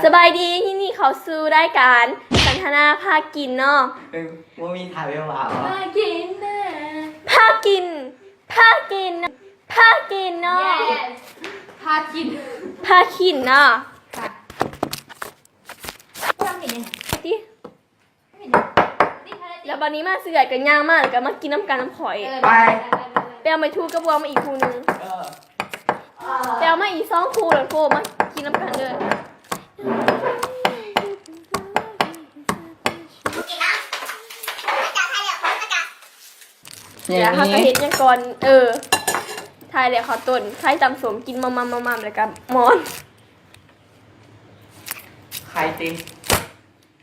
ສະບາຍດີ ຍິນດີເຂົ້າສູ່ລາຍການສັນທະນາພາກິນເນາະ. ເອີ ບໍ່ມີທ່າເວວາ ພາກິນນະ ພາກິນ ພາກິນ ພາກິນເນາະ. Yes ພາກິນ ພາກິນເນາະ. ແລ້ວບັດນີ້ມາ ເອື້ອຍກໍຍ່າງມາ ແລ້ວກໍມາກິນນຳກັນນຳຂ້ອຍ. ເອີ ໄປ ໄປເອົາໄມ້ທູກັບບ່ວງມາອີກຄູ່ໜຶ່ງ. ເອີ ໄປເອົາມາອີກສອງຄູ່ ແລ້ວໂຟມາກິນນຳກັນເດີ. ເຮົາກໍເຮັດຫຍັງກ່ອນ? ເອີ ຖ່າຍແລ້ວເຂົ້າຕົ້ນ ຖ່າຍຕຳສົ້ມ ກິນໝ່ຳໆ ແລ້ວກໍໝອນ ໄຂ່ຕິ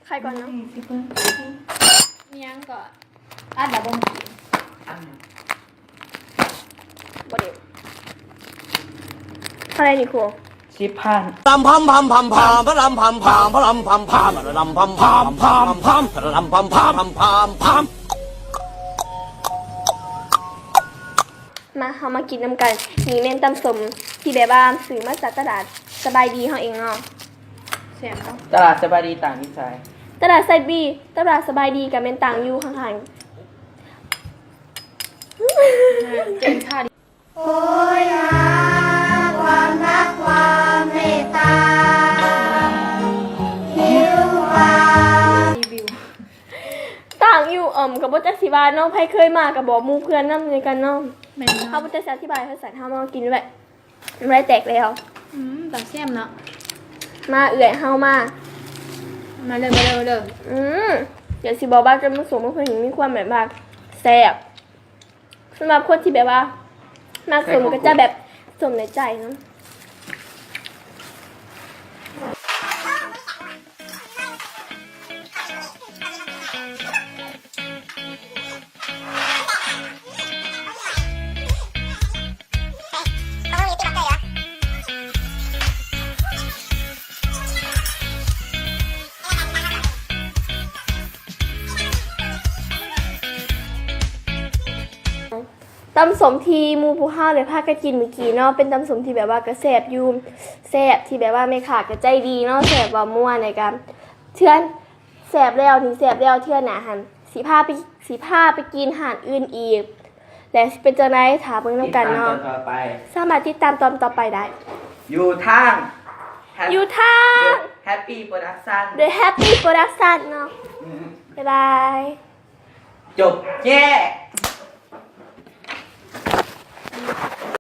ໄຂ່ກ່ອນເນາະ. ມີຫຍັງກໍອັດລະບໍ່ມີ ອັດ ບໍ່ໄດ້ ເທົ່າໃດນີ້ຄູ? ສິບພັນ. ລຳພຳພຳພຳພຳ ພະລຳພຳພຳ ພະລຳພຳພຳ ພະລຳພຳພຳ ພະລຳພຳພຳ ພະລຳພຳພຳ ພະລຳພຳພຳ ພະລຳພຳພຳ. ມາ ເຮົາມາກິນນຳກັນ. ນີ້ແມ່ນຕຳສົ້ມທີ່ແບບວ່າຊື້ມາຈາກຕະຫຼາດສະບາຍດີເຮົາເອງເນາະ. ແຊບເນາະ. ຕະຫຼາດສະບາຍດີຕັ້ງຢູ່ໃສ? ຕະຫຼາດໄຊບີ ຕະຫຼາດສະບາຍດີກໍແມ່ນຕັ້ງຢູ່ຂ້າງໆ ແກງທາດ. ໂຫຍຫາຄວາມຮັກຄວາມເມດຕາ ຫິວຫາ ຕັ້ງຢູ່ ເອີ່ມ ກໍບໍ່ຈັກຊິວ່າເນາະ ໃຜເຄີຍມາກໍບອກໝູ່ເພື່ອນນຳນຳກັນເນາະ. ແມ່ນເນາະ. ເຮົາບໍ່ຈັກຊິອະທິບາຍວ່າຊັ້ນ ເຮົາມາກິນແບບ ນ້ຳລາຍແຕກແລ້ວ. ອືມ ຕາແຊບເນາະ. ມາ ເອື້ອຍເຮົາມາ ມາເລີຍ ມາເລີຍ ມາເລີຍ. ອືມ ດຽວຊິບອກວ່າຈະມາສົ່ງ ເພິ່ນມີຄວາມແບບວ່າແຊບ. ສຳລັບຄົນທີ່ແບບວ່າມັກສົ້ມກໍຈະແບບສົ້ມໃນໃຈເນາະ. ຕຳສົ້ມທີ່ໝູ່ພວກເຮົາໄດ້ພາກັນກິນມື້ກີ້ເນາະ ເປັນຕຳສົ້ມທີ່ແບບວ່າກໍແຊບຢູ່ ແຊບທີ່ແບບວ່າແມ່ຄ້າກໍໃຈດີເນາະ ແຊບເວົ້າມ່ວນ ແລ້ວກໍເທື່ອ ແຊບແລ້ວນີ້ແຊບແລ້ວ ເທື່ອໜ້າຫັ້ນຊິພາໄປ ຊິພາໄປກິນຮ້ານອື່ນອີກ ແລະ ຊິເປັນຈັ່ງໃດ ຖ້າເບິ່ງນຳກັນເນາະ. ສາມາດຕິດຕາມຕອນຕໍ່ໄປໄດ້ ຢູ່ທາງ Hap- ຢູ່ທາງ The Happy Production The Happy Production ເນາະ. ອືມ ບາຍບາຍ ຈົບແຈ້.